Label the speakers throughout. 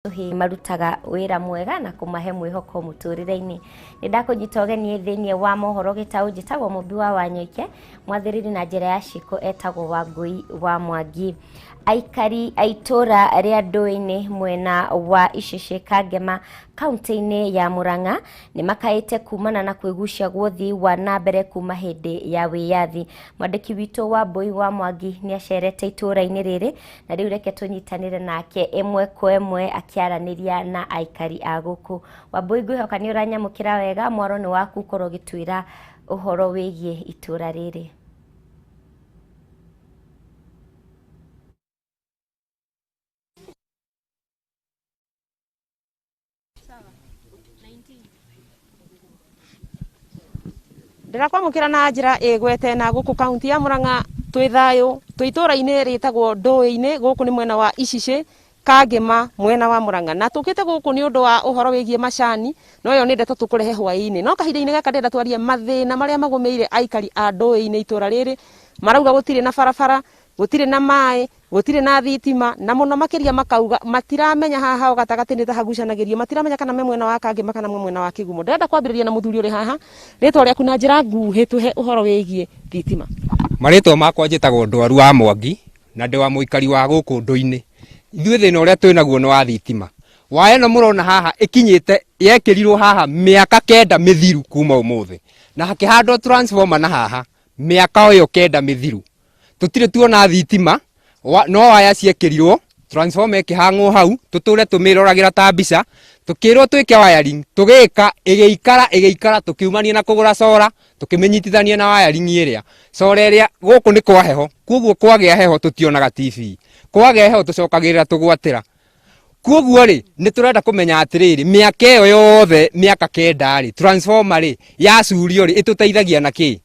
Speaker 1: Tũhĩĩ marutaga wĩra mwega na kũmahe mwĩhoko mũtũrĩre-inĩ. Nĩ ndakũnyita ũgeni thĩinĩ wa mohoro gĩtaũ njĩtagwo Mũmbi wa Wanyoike, mwathĩrĩri na njĩra ya ciĩko etagwo Wangũi wa Mwangi. Aikari a itũra rĩa Ndũĩ-inĩ mwena wa Icĩcĩ Kangema kaunti-inĩ ya Murang'a nĩ makaĩte kumana na kwĩgucia gwa ũthii wa na mbere kuma hĩndĩ ya wĩyathi. Mwandĩki witũ Wambũi wa Mwangi nĩ acerete itũra-inĩ rĩrĩ na rĩu reke tũnyitanĩre nake ĩmwe kwa ĩmwe akĩaranĩria na aikari a gũkũ. Wambũi, ngwĩhoka nĩ ũranyamũkĩra wega, mwaro nĩ waku ũkorwo ũgĩtwĩra ũhoro wĩgiĩ itũra rĩrĩ.
Speaker 2: Ndĩrakwamũkĩra na njĩra ĩgwete na gũkũ kaunti ya Murang'a twĩ thayũ twĩ itũra-inĩ rĩtagwo Ndũĩ-inĩ, gũkũ nĩ mwena wa Icicĩ Kangĩma mwena wa Murang'a, na tũkĩte gũkũ nĩ ũndũ wa ũhoro wĩgiĩ macani, no ĩyo nĩ ndeto tũkũrehe hwaĩ-inĩ. No kahinda-inĩ gaka ndĩrenda twarie mathĩna marĩa magũmĩire aikari a Ndũĩ-inĩ itũra rĩrĩ. Marauga gũtirĩ na barabara, gũtirĩ na maĩ, gũtirĩ na thitima, na mũno makĩria makauga matiramenya haha hao gatagatĩ nĩ ta hagucanagĩrio, matiramenya kana me mwena wa Kangĩma kana me mwena wa Kĩgumo. Ndĩrenda kwambĩrĩria na mũthuri ũrĩ haha, rĩtwa rĩaku na njĩra nguhĩ tũhe ũhoro wĩgiĩ thitima.
Speaker 3: Marĩtwa makwa njĩtagwo Ndwaru wa Mwangi na ndĩ wa mũikari wa gũkũ Ndũ-inĩ. Ithuĩ thĩna ũrĩa twĩ naguo nĩ wa thitima. Waya ĩno mũrona haha ĩkinyĩte yekĩrirwo haha mĩaka kenda mĩthiru kuma ũmũthĩ, na hakĩhandwo transformer na haha mĩaka ĩyo kenda mĩthiru. Tũtirĩ tuona thitima, no waya ciekĩrirwo, transformer ĩkĩhang'wo hau, tũtũre tũmĩroragĩra ta mbica, tũkĩrwo twĩke wiring, tũgĩka, ĩgĩikara, ĩgĩikara, tũkiumania na kũgũra solar, tũkĩmĩnyitithania na wiring ĩrĩa. Solar ĩrĩa gũkũ nĩ kwa heho, koguo kwagĩa heho tũtionaga TV, kwagĩa heho tũcokagĩrĩra tũgwatĩra. Koguo rĩ, nĩ tũrenda kũmenya atĩrĩrĩ, mĩaka ĩyo yothe, mĩaka kenda rĩ, transformer rĩ, yacurio rĩ, ĩtũteithagia na kĩ?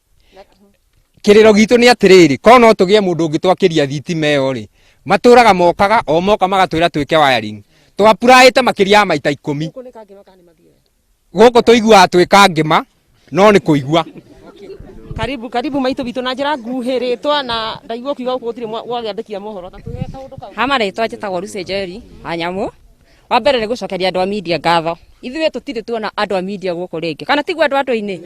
Speaker 3: Kĩrĩro gitũ nĩ atĩrĩrĩ, korwo no tũgĩe mũndũ ũngĩtwakĩria thitima ĩyo rĩ, matũraga mokaga, o moka magatwĩra twĩke wiring. Twapuraĩte makĩria ya maita ikũmi. Gũkũ tũiguaga twĩ Kangĩma, no nĩ kũigua.
Speaker 2: Karibu, karibu maitũ witũ na njĩra nguhĩ rĩtwa, na ndaigua ũkiuga gũkũ gũtirĩ gwagĩandĩkia mohoro, ta tũhe kaũndũ kau.
Speaker 4: Ha marĩtwa njĩtagwo Lucy Njeri Wanyamũ. Wa mbere nĩ gũcokeria andũ a media ngatho. Ithuĩ tũtirĩ tuona andũ a media gũkũ rĩngĩ, kana tiguo andũ a andũ-inĩ?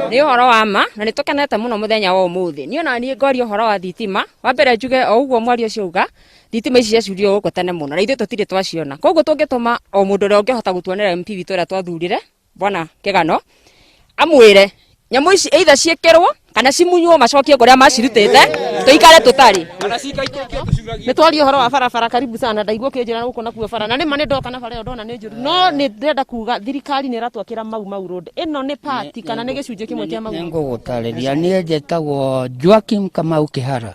Speaker 4: Nĩ ũhoro wa ma na nĩ tũkenete mũno mũthenya wa ũmũthĩ. Niĩ ona niĩ ngwaria ũhoro wa thitima, wa mbere njuge o ũguo mwaria ũcio auga, thitima ici ciacurio gũkũ tene mũno na ithuĩ tũtirĩ twaciona. Koguo tũngĩtũma o mũndũ ũrĩa ũngĩhota gũtuonera MP witũ ũrĩa twathurire, Bwana Kĩgano, amwĩre nyamũ ici either ciĩkĩrwo kana cimunywo macokie kũrĩa macirutĩte, tũikare tũtarĩ.
Speaker 2: Nĩ twaria ũhoro wa barabara, karibu sana. Ndaigua ũkĩnjĩra gũkũ nakuo bara, na nĩma nĩ ndoka na bara ĩyo ndona nĩ njũru, no nĩ ndĩrenda kuga thirikari nĩ ĩratwakĩra Mau Mau Road. Ĩno nĩ part kana nĩ gĩcunjĩ kĩmwe kĩa Mau Mau?
Speaker 5: Nĩngũgũtarĩria, niĩ njĩtagwo Joakim Kamau Kĩhara,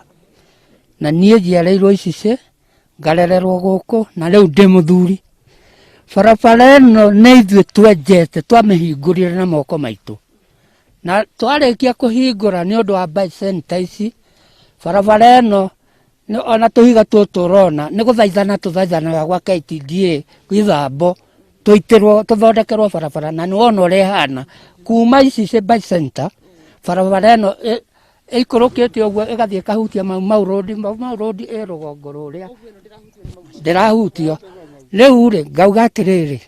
Speaker 5: na niĩ njiarĩirwo Icicĩ, ngarererwo gũkũ, na rĩu ndĩ mũthuri. Barabara ĩno nĩ ithuĩ twenjete, twamĩhingũrire na moko maitũ, na twarĩkia kũhingũra nĩ ũndũ wa by center ici. Barabara ĩno ona tũhiga tũtũ ũrona nĩ gũthaithana tũthaithanaga gwa KTDA gĩthambo tũitĩrwo tũthondekerwo barabara, na nĩ wona ũrĩa ĩhana kuma Icicĩ by center. Barabara ĩno ĩikũrũkĩte ũguo ĩgathiĩ ĩkahutia Mau Mau Road. Mau Mau Road ĩ rũgongo rũrĩa ndĩrahutio rĩu rĩ, ngauga atĩrĩrĩ,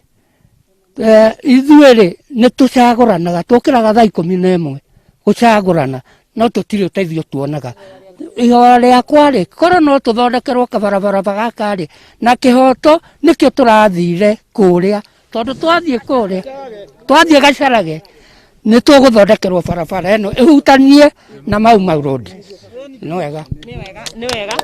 Speaker 5: ithuĩ rĩ nĩ tũcagũranaga, tũkĩraga thaa 11 gũcagũrana, no tũtirĩ ũteithio tuonaga. Ihoya rĩakwa rĩ, korwo no tũthondekerwo kabarabara gaka rĩ, na kĩhoto nĩkĩo tũrathire kũrĩa, tondũ twathiĩ kũrĩa, twathiĩ Gacarage, nĩ tũgũthondekerwo barabara ĩno ĩhutanie na Mau Mau Road. Nĩ wega.
Speaker 2: Nĩ wega.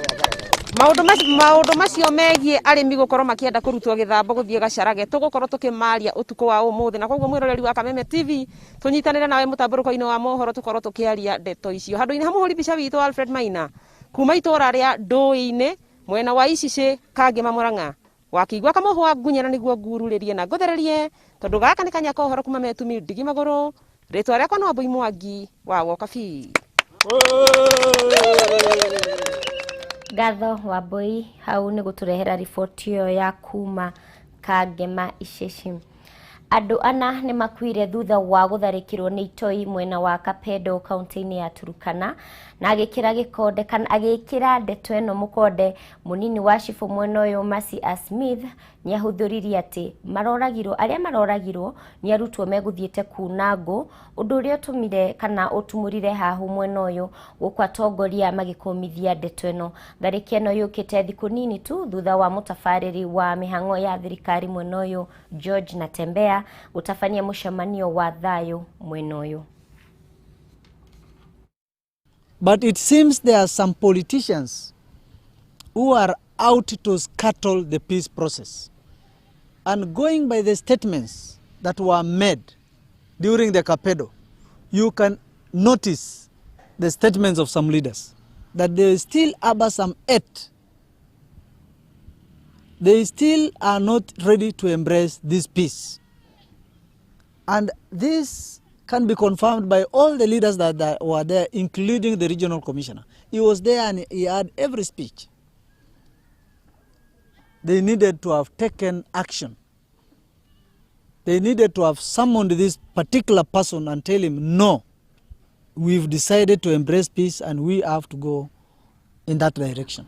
Speaker 2: Maũndũ macio megiĩ arĩmi gũkorwo makĩenda kũrutwo gĩthambo gũthiĩ Gacarage tũgũkorwo tũkĩmaria ũtukũ wa ũmũthĩ, na koguo mwĩroreri wa Kameme TV tũnyitanĩre nawe mũtambũrũko-inĩ wa mohoro tũkorwo tũkĩaria ndeto icio. Handũ-inĩ ha mũhũri mbica witũ Alfred Maina kuma itũra rĩa Ndũĩ-inĩ mwena wa Icicĩ Kangĩma Murang'a, wakĩigua kamũhwa ngunyĩra nĩguo ngururĩrie na ngũthererie, tondũ gaka nĩ kanya ka ũhoro kuma metumi ndigi magũrũ. Rĩtwa rĩakwa no Wambui Mwangi wa Wokabi.
Speaker 1: Ngatho Wambui hau nĩ gũtũrehera riboti ĩyo ya kuma Kangema Iceci. Andũ ana nĩ makuire thutha wa gũtharĩkĩrwo nĩ itoi mwena wa Kapedo kaunti-inĩ ya Turkana, na agĩkĩra gĩkonde kana agĩkĩra ndeto ĩno mũkonde mũnini wa cibũ mwena ũyũ Mercy A. Smith. Nĩ ahũthũririe atĩ maroragirwo arĩa maroragirwo nĩ arutwo megũthiĩte kuna ngũ, ũndũ ũrĩa ũtũmire kana ũtumũrire hahu mwena ũyũ gũkũ atongoria magĩkũmithia ndeto ĩno. Tharĩkĩro ĩno yũkĩte thikũ nini tu thutha wa mũtabarĩri wa mĩhang'o ya thirikari mwena ũyũ George Natembeya gũtabania mũcemanio wa thayũ mwena ũyũ.
Speaker 6: But it seems there are some politicians who are out to scuttle the peace process. And going by the statements that were made during the Kapedo, you can notice the statements of some leaders that they still harbor some hate. They still are not ready to embrace this peace. And this can be confirmed by all the leaders that were there, including the regional commissioner. He was there and he had every speech. They needed to have taken action. They needed to have summoned this particular person and tell him, no, we've decided to embrace peace and we have to go in that direction.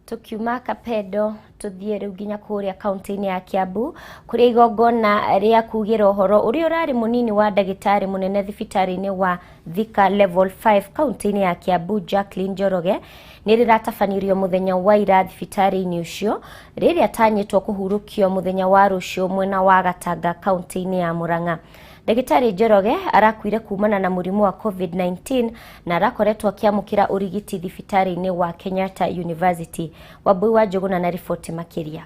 Speaker 1: Tukiuma Kapedo tuthie riu nginya kuria kaunti-inĩ ya Kiambu, kuria igongona rĩa kugĩra ũhoro ũrĩa ũrarĩ mũnini wa ndagĩtarĩ mũnene thibitarĩ-inĩ wa Thika Level 5 kaunti-inĩ ya Kiambu Jacqueline Njoroge nĩ rĩratabanirio mũthenya wa ira thibitarĩ-inĩ ũcio, rĩrĩa atanyĩtwo kũhurũkio mũthenya wa rũciũ mwena wa Gatanga kaunti-inĩ ya Murang'a. Ndagĩtarĩ Njoroge arakuire kumana na mũrimũ wa COVID-19 na arakoretwo akĩamũkĩra ũrigiti thibitarĩ-inĩ wa Kenyatta University. Wambui wa Njũgũna na riboti makĩria.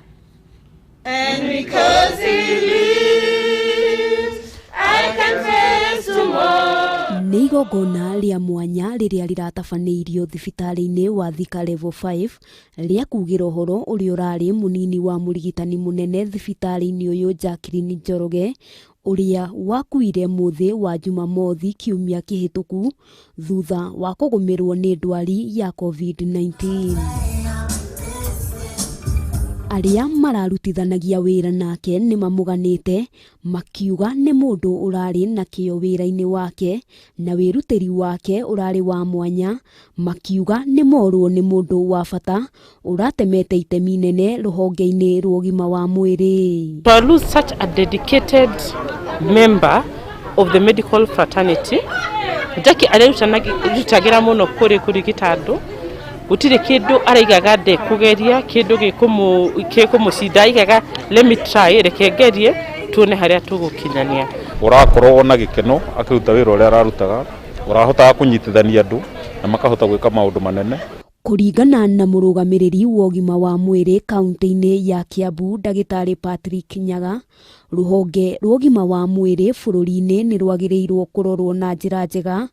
Speaker 7: And because he lives, I can face tomorrow.
Speaker 8: Nĩ igongona rĩa mwanya rĩrĩa rĩratabanĩirio thibitarĩ-inĩ wa Thika Level 5 rĩa kugĩra ũhoro ũrĩa ũrarĩ mũnini wa mũrigitani mũnene thibitarĩ-inĩ ũyũ Jacqueline Njoroge, ũrĩa wakuire mũthĩ wa Jumamothi kiumia kĩhĩtũku thutha wa kũgũmĩrwo nĩ ndwari ya COVID-19. Arĩa mararutithanagia wĩra nake nĩ mamũganĩte makiuga nĩ mũndũ ũrarĩ na kĩyo wĩra-inĩ wake na wĩrutĩri wake ũrarĩ wa mwanya, makiuga nĩ morwo nĩ mũndũ wa bata ũratemete itemi inene rũhonge-inĩ rwa ũgima wa mwĩrĩ.
Speaker 2: To lose such a dedicated member of the medical fraternity, Jackie arerutagĩra mũno kũrĩ kũrigita andũ, gũtirĩ kĩndũ araigaga ndekũgeria, kĩndũ gĩkũmũcinda aigaga let me try, reke ngerie tuone harĩa tũgũkinyania.
Speaker 9: Ũrakorwo na gĩkeno akĩruta wĩra ũrĩa ararutaga, ũrahotaga kũnyitithania andũ na makahota gwĩka maũndũ manene.
Speaker 8: Kũringana na mũrũgamĩrĩri wa ũgima wa mwĩrĩ kaunti-inĩ ya Kiambu ndagĩtarĩ Patrick Nyaga, rũhonge rwa ũgima wa mwĩrĩ bũrũri-inĩ nĩ rwagĩrĩirwo kũrorwo na njĩra njega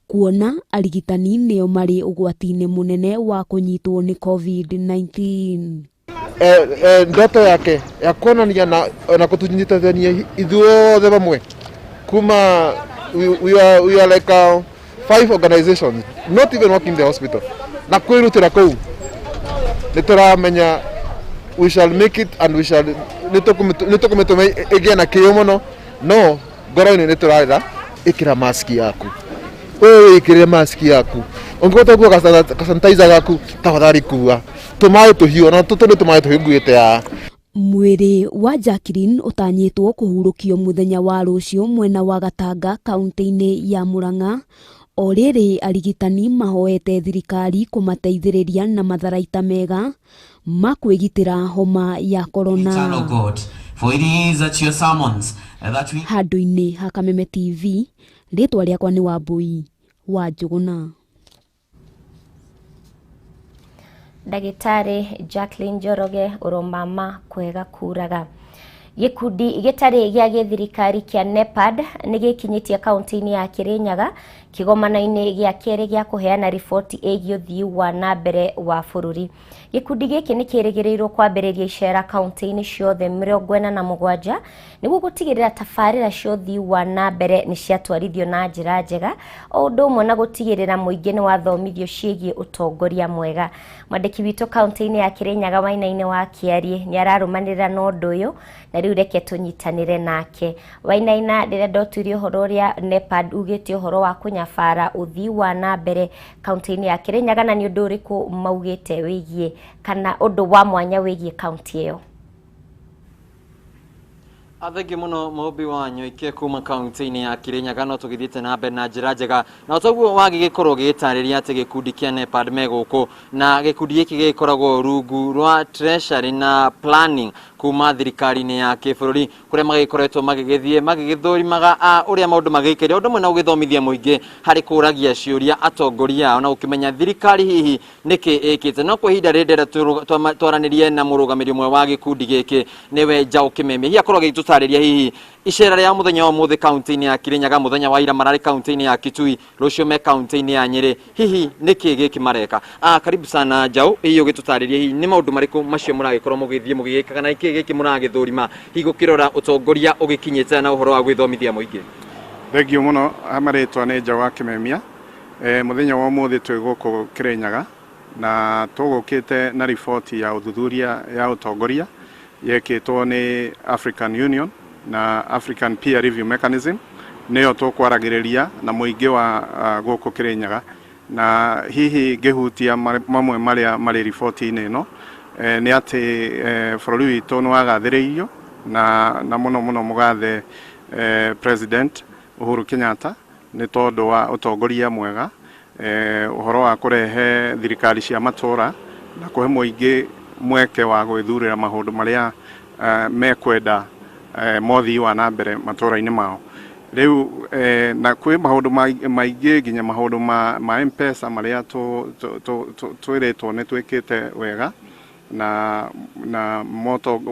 Speaker 8: kuona arigitani nĩo marĩ ũgwati-inĩ mũnene wa kũnyitwo nĩ COVID-19.
Speaker 10: Ndoto yake ya kuonania na kutunyitithania ithuothe pamwe kuma we are like five organizations not even working in the hospital na kwirutira kuu nituramenya we shall make it and we shall nitukumituma igie na kio muno no ngoro-inĩ nĩtũrarĩra ĩkĩra maski yaku, wewe ĩkĩrĩre maski yaku, ũngĩhota kuua kasanitizer gaku tafadhali kua tũmaĩ tũhiũ na tũtũ nĩ tũmaĩ tũhiũ nguĩte ya.
Speaker 8: Mwĩrĩ wa Jacqueline ũtanyĩtwo kũhurũkio mũthenya wa rũciũ mwena wa Gatanga kaunti-inĩ ya Murang'a, o rĩrĩ arigitani mahoete thirikari kũmateithĩrĩria na matharaita mega ma kwĩgitĩra homa ya korona.
Speaker 11: Eternal God, for it is at your summons that we
Speaker 8: Handũ-inĩ ha Kameme TV, rĩtwa rĩakwa nĩ Wambui wa Njũgũna.
Speaker 1: Ndagĩtarĩ Jacqueline Njoroge, ũromama kwega kuraga. Gĩkundi gĩtarĩ gĩa gĩthirikari kĩa NEPHAD nĩ gĩkinyĩtie kaunti-inĩ ya Kirinyaga kĩgomano-inĩ gĩa kerĩ gĩa kũheana riboti ĩgiĩ ũthii wa na mbere wa bũrũri. Gĩkundi gĩkĩ nĩ kĩrĩgĩrĩirwo kwambĩrĩria icera kaunti-inĩ ciothe 47 nĩguo gũtigĩrĩra tabarĩra cia ũthii wa na mbere nĩ ciatwarithio na njĩra njega, o ũndũ ũmwe na gũtigĩrĩra mũingĩ nĩ wathomithio ciĩgiĩ ũtongoria mwega. Mwandĩki witũ kaunti-inĩ ya Kirinyaga Wainaina wa Kĩariĩ nĩ ararũmanĩrĩra na ũndũ ũyũ na rĩu Rĩu reke tũnyitanĩre nake. Wainaina, ndĩrenda ũtuĩrie ũhoro ũrĩa NEPAD ugĩte ũhoro wa kũnyabara ũthii wa na mbere kaunti-inĩ ya Kirinyaga, na nĩ ũndũ ũrĩkũ maugĩte wĩgiĩ kana ũndũ wa mwanya wĩgiĩ kaunti ĩyo.
Speaker 12: Thengiũ mũno Mũmbi wa Nyoike kuma kaunti-inĩ ya Kirinyaga. No tũgĩthiĩte na mbere na njĩra njega, na toguo wagĩgĩkorwo gĩgĩtarĩria atĩ gĩkundi kĩa NEPAD me gũkũ, na gĩkundi gĩkĩ gĩgĩkoragwo rungu rwa Treasury na Planning kuma thirikari-inĩ ya kĩbũrũri, kũrĩa magĩkoretwo magĩgĩthiĩ magĩgĩthũrimaga ũrĩa maũndũ magĩikaire, ũndũ ũmwe na gũgĩthomithia mũingĩ harĩ kũragia ciũria atongoria ao na gũkĩmenya thirikari hihi nĩkĩ ĩkĩte. No kwa ihinda rĩrĩ ndĩrenda twaranĩrie na mũrũgamĩrĩri ũmwe wa gĩkundi gĩkĩ, nĩwe Njaũ Kĩmemia. Hihi akorwo agĩtũtarĩria hihi icera rĩa mũthenya wa ũmũthĩ kaunti-inĩ ya Kirinyaga. Mũthenya wa ira mararĩ kaunti-inĩ ya Kitui, rũciũ me kaunti-inĩ ya Nyĩrĩ. Hihi nĩkĩ gĩkĩ mareka? Karibu sana Njaũ, hihi ũgĩtũtarĩrie hihi nĩ maũndũ marĩkũ macio mũragĩkorwo mũgĩthiĩ mũgĩgĩkaga, na nĩkĩ gĩkĩ mũragĩthũrima hihi gũkĩrora ũtongoria ũgĩkinyĩte na ũhoro wa gwĩthomithia mũingĩ?
Speaker 13: Thengiũ mũno. Marĩtwa nĩ Njaũ wa Kĩmemia. Mũthenya wa ũmũthĩ twĩ gũkũ Kĩrĩnyaga na tũgũkĩte na riboti ya ũthuthuria ya ũtongoria yekĩtwo nĩ African Union na African Peer Review Mechanism, nĩyo tũkwaragĩrĩria na mũingĩ wa gũkũ Kĩrĩnyaga. Na hihi ngĩhutia mamwe marĩa marĩ riboti-inĩ ĩno, nĩ atĩ bũrũri witũ nĩ wagathĩrĩirio na mũno mũno mũgathe President Uhuru Kenyatta nĩ tondũ wa ũtongoria mwega, ũhoro wa kũrehe thirikari cia matũra na kũhe mũingĩ mweke wa gwĩthurĩra maũndũ marĩa mekwenda mothii wa na mbere matũra-inĩ mao. Rĩu na kwĩ maũndũ maingĩ, nginya maũndũ ma M-Pesa marĩa twĩrĩtwo nĩ twĩkĩte wega, na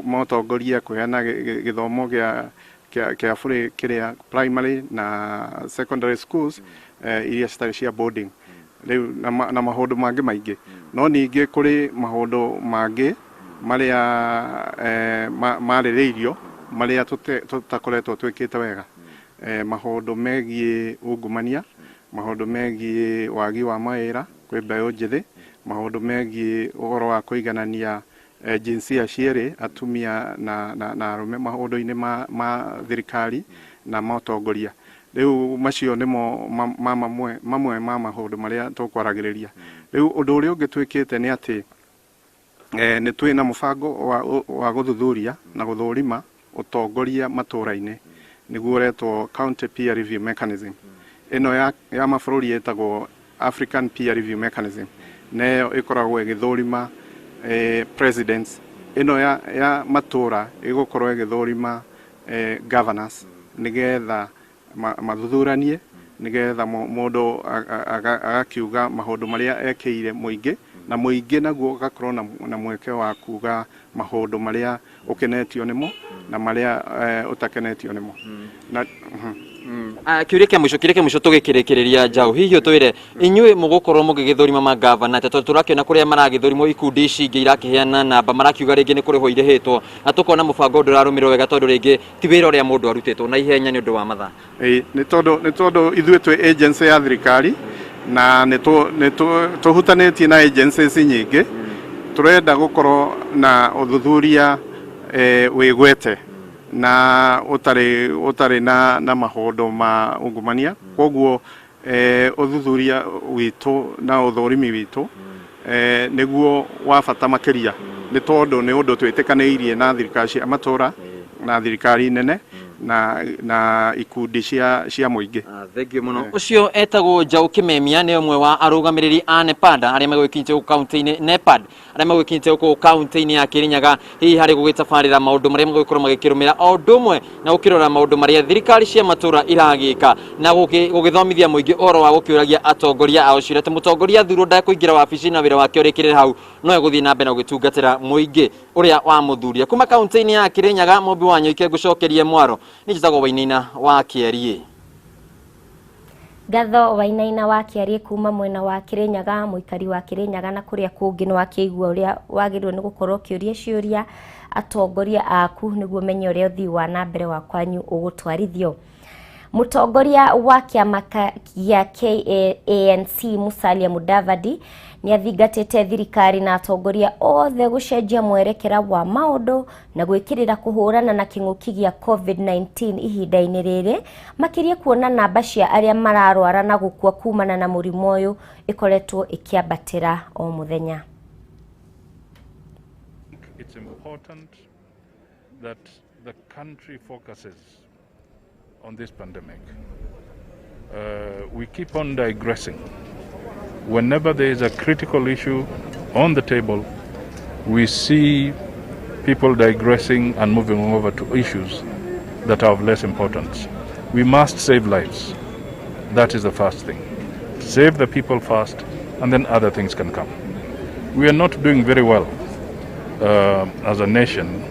Speaker 13: motongoria kũheana gĩthomo gĩa bũrĩ kĩrĩa primary na secondary schools iria citarĩ cia boarding, rĩu na maũndũ mangĩ maingĩ. No ningĩ kũrĩ maũndũ mangĩ marĩa marĩrĩirio marĩa tũtakoretwo twĩkĩte wega, maũndũ megiĩ ungumania, maũndũ megiĩ wagi wa mawĩra kwĩ mbeũ njĩthĩ, maũndũ megiĩ ũhoro wa kũiganania jinsia cierĩ, atumia na arũme, maũndũ-inĩ ma thirikari na motongoria. Rĩu macio nĩmo mamwe ma maũndũ marĩa tũkwaragĩrĩria. Rĩu ũndũ ũrĩa ũngĩ twĩkĩte nĩ atĩ nĩ twĩ na mũbango wa gũthuthuria na gũthũrima ũtongoria matũra-inĩ, nĩguo ũretwo County Peer Review Mechanism. Ĩno ya mabũrũri ĩtagwo African Peer Review Mechanism, neyo ĩkoragwo ĩgĩthũrima presidents. Ĩno ya matũra ĩgũkorwo ĩgĩthũrima governors, nĩgetha mathuthuranie, nĩgetha mũndũ agakiuga maũndũ marĩa ekĩire mũingĩ, na mũingĩ naguo ũgakorwo na mweke wa kuga maũndũ marĩa ũkenetio nĩmo na marĩa ũtakenetio nĩmo na
Speaker 12: Kĩũria kĩa mũico tũgĩkĩrĩkĩrĩria, Njaũ, hihi ũtwĩre inyuĩ mũgũkorwo mũgĩgĩthũrima magavana atĩa, tondũ tũrakĩona kũrĩa maragĩthũrimwo ikundi ici ingĩ irakĩheana namba, marakiuga rĩngĩ nĩ kũrĩhwo irĩhĩtwo, na tũkona mũbango ndũrarũmĩrĩrwo wega, tondũ rĩngĩ ti wĩra ũrĩa mũndũ arutĩtwo na ihenya nĩ ũndũ wa mathaa?
Speaker 13: Ĩĩ, nĩ tondũ ithuĩ twĩ agency ya thirikari na nĩ tũhutanĩtie na agencies nyingĩ. Tũrenda gũkorwo na ũthuthuria wĩgwete na ũtarĩ na maũndũ ma ungumania. Koguo ũthuthuria witũ na ũthũrimi witũ nĩguo wa bata makĩria, nĩ tondũ nĩ ũndũ twĩtĩkanĩirie na thirikari cia matũra na thirikari nene na ikundi cia mũingĩ.
Speaker 12: Thengiũ mũno. Ũcio etagwo Njaũ Kĩmemia, nĩ ũmwe wa arũgamĩrĩri a NEPAD arĩa megũgĩkinyĩte gũkũ kaunti-inĩ, NEPAD arĩa megũgĩkinyĩte gũkũ kaunti-inĩ ya Kirinyaga, hihi harĩ gũgĩtabarĩra maũndũ marĩa megũgĩkorwo magĩkĩrũmĩra, o ũndũ ũmwe na gũkĩrora maũndũ marĩa thirikari cia matũra iragĩka na gũgĩthomithia mũingĩ ũhoro wa gũkĩũragia atongoria ao ciũria, atĩ mũtongoria athurwo ndakũingĩra wabici na wĩra wake ũrĩkĩrĩre hau, no egũthiĩ na mbere na gũgĩtungatĩra mũingĩ ũrĩa wamũthuria. Kuma kaunti-inĩ ya Kirinyaga, Mũmbi wa Nyoike, ngũcokerie mwaro. Nĩ njĩtagwo Wainaina wa Kĩeriĩ.
Speaker 1: Ngatho Wainaina wa Kĩariĩ kuma mwena wa Kirinyaga. Mũikari wa Kirinyaga na kũrĩa kũngĩ nĩ wakĩigua ũrĩa wagĩrĩirwo nĩ gũkorwo ũkĩũria ciũria atongoria aku, nĩguo menye ũrĩa ũthii wa na mbere wa kwanyu ũgũtwarithio. Mũtongoria wa kĩama gĩa ANC Musalia Mudavadi nĩ athingatĩte thirikari na atongoria othe gũcenjia mwerekera wa maũndũ na gwĩkĩrĩra kũhũrana na kĩng'ũki gĩa COVID-19 ihinda-inĩ rĩrĩ, makĩria kuona namba cia arĩa mararwara na gũkua kumana na mũrimũ ũyũ ĩkoretwo ĩkĩambatĩra o mũthenya.
Speaker 9: It's important that the country focuses on this pandemic. We keep on digressing. Whenever there is a critical issue on the table, we see people digressing and moving over to issues that are of less importance. We must save lives. That is the first thing. Save the people first, and then other things can come. We are not doing very well as a nation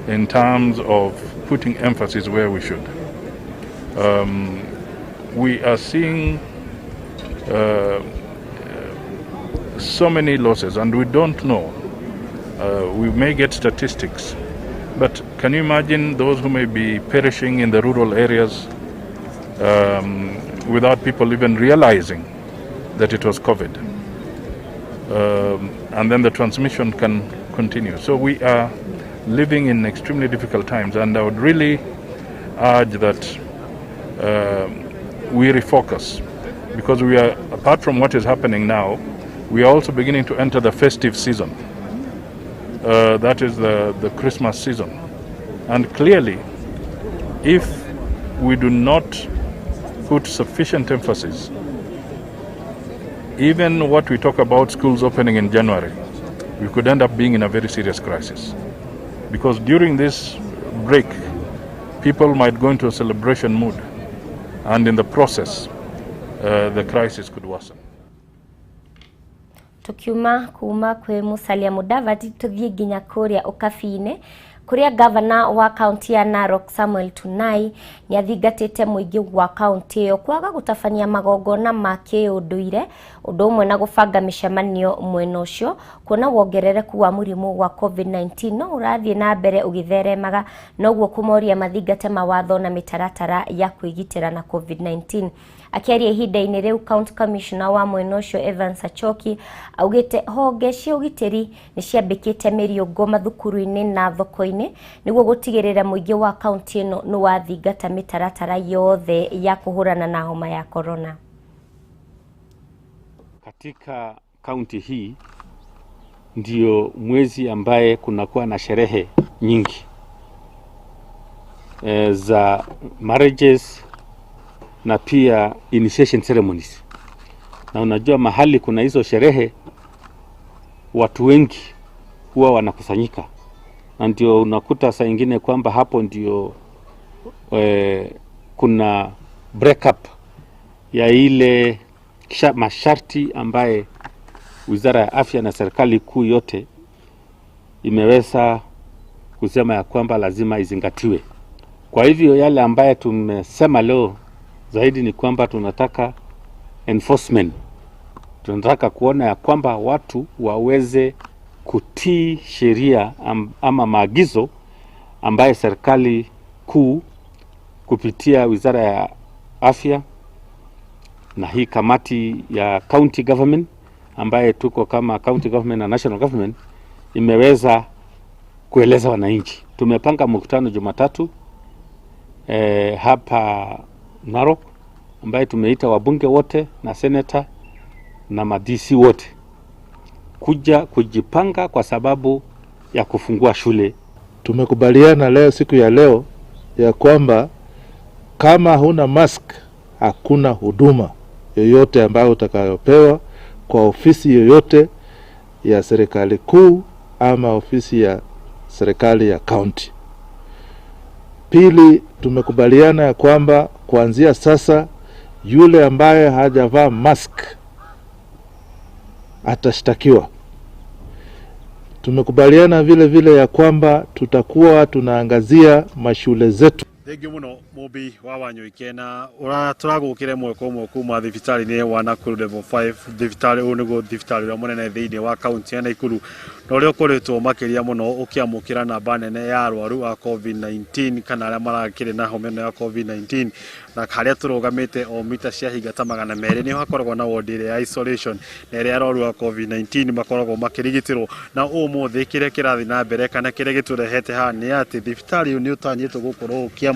Speaker 9: in terms of putting emphasis where we should. We are seeing so many losses, and we don't know. We may get statistics, but can you imagine those who may be perishing in the rural areas without people even realizing that it was COVID? And then the transmission can continue. So we are living in extremely difficult times, and I would really urge that we refocus, because we are, apart from what is happening now, we are also beginning to enter the festive season. That is the Christmas season. And clearly, if we do not put sufficient emphasis, even what we talk about schools opening in January, we could end up being in a very serious crisis. Because during this break, people might go into a celebration mood, and in the process, the crisis could worsen.
Speaker 1: Tukiuma kuma kwi Musalia Mudavadi tuthie nginya kuria Ukabi-inĩ kuria gavana wa kaunti ya Narok Samuel Tunai nĩ athingatĩte mũingĩ wa kaunti ĩyo kwaga gũtabania magongona ma kĩũndũire ũndũ ũmwe na gũbanga mĩcemanio mwena ũcio kuona wongerereku wa mũrimũ wa COVID-19 no ũrathiĩ na mbere ũgĩtheremaga noguo kũmoria mathingate mawatho na mĩtaratara ya kwĩgitĩra na COVID-19. Akiaria ihinda-inĩ rĩu, County Commissioner wa mwena ũcio Evans Achoki augĩte honge cia ũgitĩri nĩ ciambĩkĩte mĩriũngũ mathukuru-inĩ na thoko-inĩ nĩguo gũtigĩrĩra mũingĩ wa kaunti ĩno nĩ wathingata mĩtaratara yothe ya kũhũrana na homa ya korona.
Speaker 14: Katika kaunti hii ndio mwezi ambaye kunakuwa na sherehe nyingi za marriages na pia initiation ceremonies. Na unajua mahali kuna hizo sherehe watu wengi huwa wanakusanyika, na ndio unakuta saa ingine kwamba hapo ndio kuna break up ya ile masharti ambaye Wizara ya Afya na serikali kuu yote imeweza kusema ya kwamba lazima izingatiwe. Kwa hivyo yale ambaye tumesema leo zaidi ni kwamba tunataka enforcement. Tunataka kuona ya kwamba watu waweze kutii sheria ama maagizo ambaye serikali kuu kupitia Wizara ya Afya na hii kamati ya county government ambaye tuko kama county government na national government imeweza kueleza wananchi. Tumepanga mkutano Jumatatu hapa Narok ambaye tumeita wabunge wote na senator na ma-DC wote kuja kujipanga kwa sababu ya kufungua shule.
Speaker 10: Tumekubaliana leo, siku ya leo, ya kwamba kama huna mask hakuna huduma yoyote ambayo utakayopewa kwa ofisi yoyote ya serikali kuu ama ofisi ya serikali ya county. Pili, tumekubaliana ya kwamba kuanzia sasa yule ambaye hajavaa mask atashtakiwa. Tumekubaliana vile vile ya kwamba tutakuwa tunaangazia mashule zetu.
Speaker 15: Thengiũ mũno Mũmbi wa Wanyoike, na tũragũkĩra ĩmwe kwa ĩmwe kuma thibitarĩ-inĩ wa Nakuru Level 5. Thibitarĩ ũyũ nĩguo thibitarĩ ũrĩa mũnene thĩinĩ wa kaunti ya Nakuru, na ũrĩa ũkoretwo makĩria mũno ũkĩamũkĩra namba nene ya arwaru a COVID-19 kana arĩa marakĩrĩ na homa ĩno ya COVID-19. Na harĩa tũrũgamĩte o mita cia hinga ta 200 nĩho hakoragwo na ward ĩrĩa ya isolation, na ĩrĩa arwaru a COVID-19 makoragwo makĩrigitĩrwo. Na ũmũthĩ kĩrĩa kĩrathiĩ na mbere kana kĩrĩa gĩtũrehete haha nĩ atĩ thibitarĩ ũyũ nĩ ũtanyĩtwo gũkorwo ũkĩamũkĩra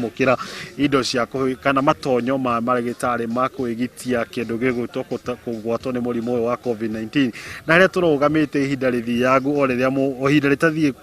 Speaker 15: indo cia kana matonyo ma marĩgĩtarĩ ma kwĩgitia kĩndũ gĩgwĩtwo kũgwatwo nĩ mũrimũ ũyũ wa COVID-19. Na harĩa tũrũgamĩte ihinda rĩthiangu o rĩrĩa o ihinda rĩtathiĩ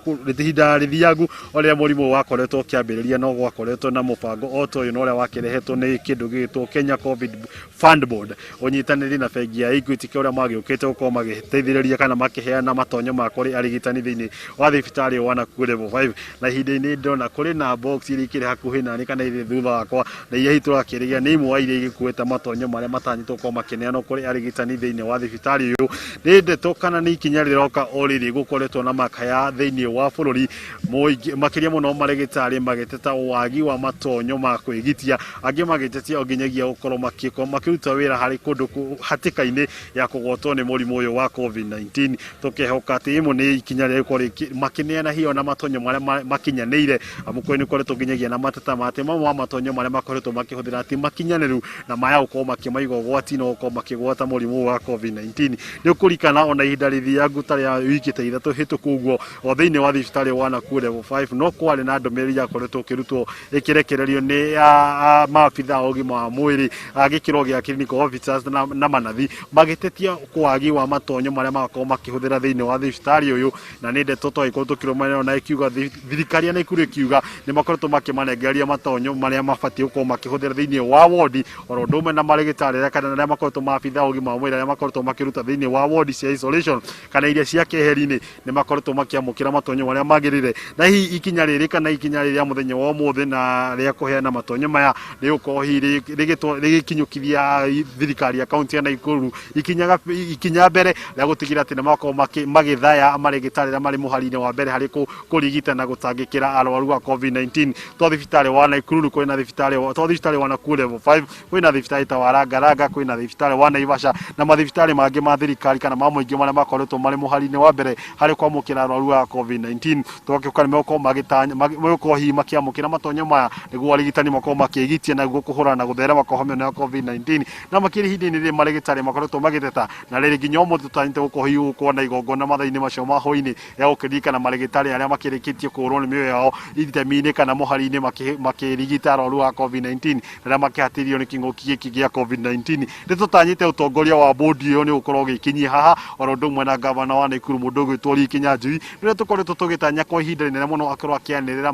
Speaker 15: ihinda rĩthiangu o rĩrĩa mũrimũ ũyũ wakoretwo ũkĩambĩrĩria, no gwakoretwo na mũbango o ta ũyũ, na ũrĩa wakĩrehetwo nĩ kĩndũ gĩgĩtwo Kenya Covid Fund Board ũnyitanĩri na bengi ya Equity, kũrĩa magĩũkĩte gũkorwo magĩteithĩrĩria kana makĩheana matonyo ma kũrĩ arigitani thĩinĩ wa thibitarĩ wa Nakuru Level 5. Na ihinda-inĩ ndĩrona kũrĩ na box iria ikĩrĩ hakuhĩ nani kana irĩ thutha wakwa, na iria hihi tũrakĩrĩria nĩ imwe wa iria igĩkuĩte matonyo marĩa matanyĩtwo gũkorwo makĩneanwo kũrĩ arigitani thĩinĩ wa thibitarĩ ũyũ. Nĩ ndeto kana nĩ ikinya rĩroka o rĩrĩ gũkoretwo na makaya thĩinĩ wa bũrũri mũingĩ, makĩria mũno marĩgĩtarĩ magĩteta wagi wa matonyo ma kwĩgitia, angĩ magĩtetia o nginyagia gũkorwo makĩruta wĩra harĩ kũndũ hatĩka-inĩ ya kũgwatwo nĩ mũrimũ ũyũ wa COVID-19. Tũkehoka atĩ ĩmwe nĩ ikinya rĩa gũkorwo makĩneana hiyo na matonyo marĩa makinyanĩire, amu kũrĩ nĩ koretwo nginyagia na mateta ma atĩ mamwe wa matonyo marĩa makoretwo makĩhũthĩra ti makinyanĩru na maya gũkorwo makĩmaiga ũgwati na gũkorwo makĩgwata mũrimũ wa COVID-19. Nĩ ũkũririkana ona ihinda rĩthiangu ta rĩa wiki ta 3 hĩtũku ũguo, o thĩinĩ wa thibitarĩ wa Nakuru Level 5 no kwarĩ na ndũmĩrĩri yakoretwo ĩkĩrutwo ĩkĩrekererio nĩ maabitha a ũgima wa mwĩrĩ a gĩkĩro gĩa clinical officers na manathi, magĩtetia kwagi wa matonyo marĩa magakorwo makĩhũthĩra thĩinĩ wa thibitarĩ ũyũ. Na nĩ ndeto twagĩkorwo tũkĩrũmanĩrĩra na ĩkiuga thirikari ya Nakuru ĩkiuga nĩ makoretwo makĩmanengereria matonyo marĩa mabatiĩ gũkorwo makĩhũthĩra thĩinĩ wa wodi, oro ũndũ ũmwe na marĩgĩtarĩ arĩa kana arĩa makoretwo maabitha a ũgima wa mwĩrĩ arĩa makoretwo makĩruta thĩinĩ wa wodi cia isolation kana iria cia keheri-inĩ, nĩ makoretwo makĩamũkĩra matonyo marĩa magĩrĩire. Na hihi ikinya rĩrĩ kana ikinya rĩrĩa mũthenya wa ũmũthĩ na rĩa kũheana matonyo maya nĩ gũkorwo hihi rĩgĩkinyũkithia thirikari ya kaunti ya Nakuru ikinya mbere rĩa gũtigĩrĩra atĩ nĩ makorwo magĩthaya marĩgĩtarĩ arĩa marĩ mũhari-inĩ wa mbere harĩ kũrigita na gũtangĩkĩra arwaru a COVID-19. To thibitarĩ wa Nakuru kwĩna thibitarĩ, to thibitarĩ wa Nakuru Level 5, kwĩna thibitarĩ ta wa Langalanga, kwĩna thibitarĩ wa Naivasha na mathibitarĩ mangĩ ma thirikari kana ma mũingĩ marĩa makoretwo marĩ mũhari-inĩ wa mbere harĩ kwamũkĩra arwaru a COVID-19. Tũgakĩũka nĩ megũkorwo magĩtanya megũkorwo hihi makĩamũkĩra matonyo maya nĩguo arigitani makorwo makĩĩgitia nĩguo kũhũrana na gũtherema kwa homa ĩno ya COVID-19. Na makĩria ihinda-inĩ rĩrĩ marĩgĩtarĩ makoretwo magĩteta, na rĩrĩ nginya ũmũthĩ tũtanyĩte gũkorwo hihi gũkorwo na igongona mathaa-inĩ macio ma hwaĩ-inĩ ya gũkĩririkana marĩgĩtarĩ arĩa makĩrĩkĩtie kũũrwo nĩ mĩoyo yao itemi-inĩ kana mũhari-inĩ makĩrigita arwaru a COVID-19 arĩa makĩhatĩrĩirio nĩ kĩng'ũki gĩkĩ gĩa COVID-19. Nĩ tũtanyĩte ũtongoria wa bodi ĩyo nĩ ũgũkorwo ũgĩkinyia haha, oro ũndũ ũmwe na gavana wa Nakuru mũndũ ũgwĩtwo Lee Kinyanjui, rĩrĩa tũkoretwo tũgĩtanya kwa ihinda rĩnene mũno akorwo akĩanĩrĩra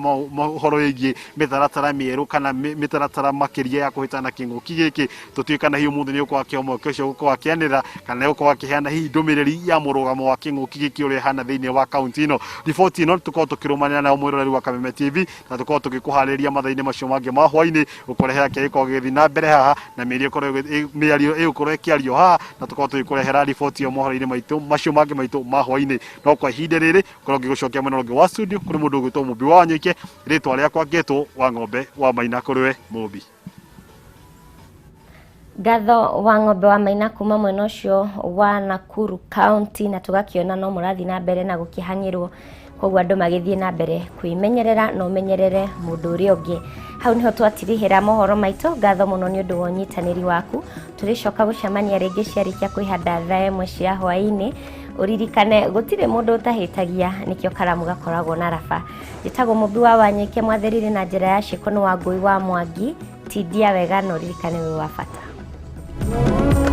Speaker 15: ũhoro wĩgiĩ mĩtaratara mĩerũ kana mĩtaratara makĩria ya kũhĩtana kĩng'ũki gĩkĩ. Tũtiũĩ kana hihi ũmũthĩ nĩ ũgũkorwo akĩoha mweke ũcio gũkorwo akĩanĩrĩra kana nĩ ũgũkorwo akĩheana hihi ndũmĩrĩri ya mũrũgamo wa kĩng'ũki gĩkĩ ũrĩa ĩhana thĩinĩ wa kaunti ĩno. Riboti ĩno tũkorwo tũkĩrũmanĩra nayo mwĩroreri wa Kameme TV, na tũkorwo tũgĩkũharĩria mathaa-inĩ macio mangĩ ma hwaĩ-inĩ gũkũrehera kĩrĩa gĩkoragwo gĩgĩthiĩ na mbere haha, na mĩario ĩgũkorwo ĩkĩario haha, na tũkorwo tũgĩkũrehera riboti ĩyo mohoro-inĩ maitũ macio mangĩ maitũ ma hwaĩ-inĩ. No kwa ihinda rĩrĩ ngorwo ngĩgũcokia mwena ũngĩ wa studio kũrĩ mũndũ ũgwĩtwo Mũmbi wa Wanyoike, rĩtwa rĩakwa ngetwo wa Ng'ombe wa Maina kũrĩ we Mũmbi.
Speaker 1: Ngatho wa Ng'ombe wa Maina kuma mwena ũcio wa Nakuru County, na tũgakĩona no mũrathiĩ na mbere na gũkĩhang'ĩrwo, koguo andũ magĩthiĩ na mbere kwĩmenyerera na ũmenyerere mũndũ ũrĩa ũngĩ. Hau niho twatirihĩra mohoro maitũ. Ngatho mũno nĩ ũndũ wa ũnyitanĩri waku. Tũrĩcoka gũcemania rĩngĩ ciarĩkia kwĩhanda thaa 1 cia hwaĩ-inĩ. Ũririkane gũtirĩ mũndũ ũtahĩtagia, nĩkĩo karamu gakoragwo na raba. Njĩtagwo Mũmbi wa Wanyoike, mwathĩrĩri na njĩra ya ciĩko nĩ Wangũi wa Mwangi. Tindia wega na ũririkane wĩ wa bata.